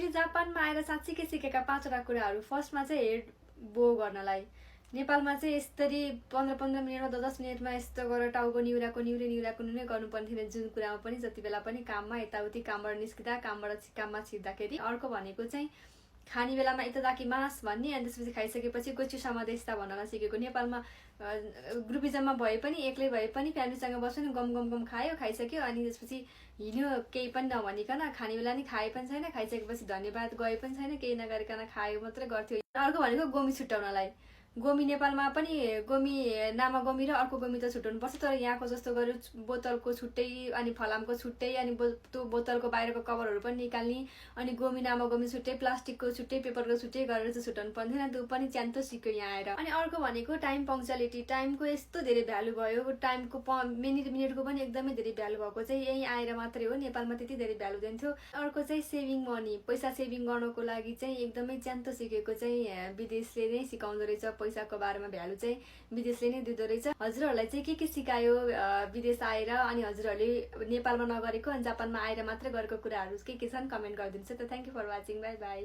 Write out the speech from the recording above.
मैले जापानमा आएर साँच्चीकै सिकेका 5वटा कुराहरू। फर्स्टमा चाहिँ हेड बो गर्नलाई। नेपालमा चाहिँ यसरी 15-15 मिनटमा 10-10 मिनटमा यस्तो गरेर टाउको निहुराको नै गर्नुपर्ने थिएन, जुन कुरामा पनि जति बेला पनि काममा यताउति कामबाट निस्किँदा काममा छिर्दाखेरि। अर्को भनेको चाहिँ खाने बेलामा इतदाकी मास भन्ने, अनि त्यसपछि खाइसकेपछि गोचु समादेशता भन्नलाई सिकेको। नेपालमा ग्रुपिजममा भए पनि एक्लै भए पनि फ्यामिलीसँग बस्यो नि गम खायो, खाइसक्यो, अनि त्यसपछि हिँड्यो केही पनि नभनिकन। खाने बेला नि खाए पनि छैन, खाइसकेपछि धन्यवाद गए पनि छैन, केही नगरिकन खायो मात्रै गर्थ्यो। अर्को भनेको गोमी छुट्याउनलाई। गोमी नेपालमा पनि गोमी नामा गोमी र अर्को गोमी त छुट्याउनु पर्छ, तर यहाँको जस्तो गऱ्यो बोतलको छुट्टै अनि फलामको छुट्टै अनि त्यो बोतलको बाहिरको कभरहरू पनि निकाल्ने, अनि गोमी नामा गोमी छुट्टै, प्लास्टिकको छुट्टै, पेपरको छुट्टै गरेर चाहिँ छुट्याउनु पर्दैन। त्यो पनि च्यान्तो सिक्यो यहाँ आएर। अनि अर्को भनेको टाइम पङ्क्चुअलिटी। टाइमको यस्तो धेरै भ्यालु भयो, टाइमको मिनेटको पनि एकदमै धेरै भ्यालु भएको चाहिँ यहीँ आएर मात्रै हो। नेपालमा त्यति धेरै भ्यालु दिन्थ्यो। अर्को चाहिँ सेभिङ मनी, पैसा सेभिङ गर्नको लागि चाहिँ एकदमै च्यान्तो सिकेको चाहिँ विदेशले नै सिकाउँदो रहेछ। पैसाको बारेमा भ्यालु चाहिँ विदेशले नै दिँदो रहेछ। हजुरहरूलाई चाहिँ के सिकायो विदेश आएर, अनि हजुरहरूले नेपालमा नगरेको अनि जापानमा आएर मात्रै गरेको कुराहरू के छन् कमेन्ट गरिदिनुहोस्। त thank you for watching, bye by.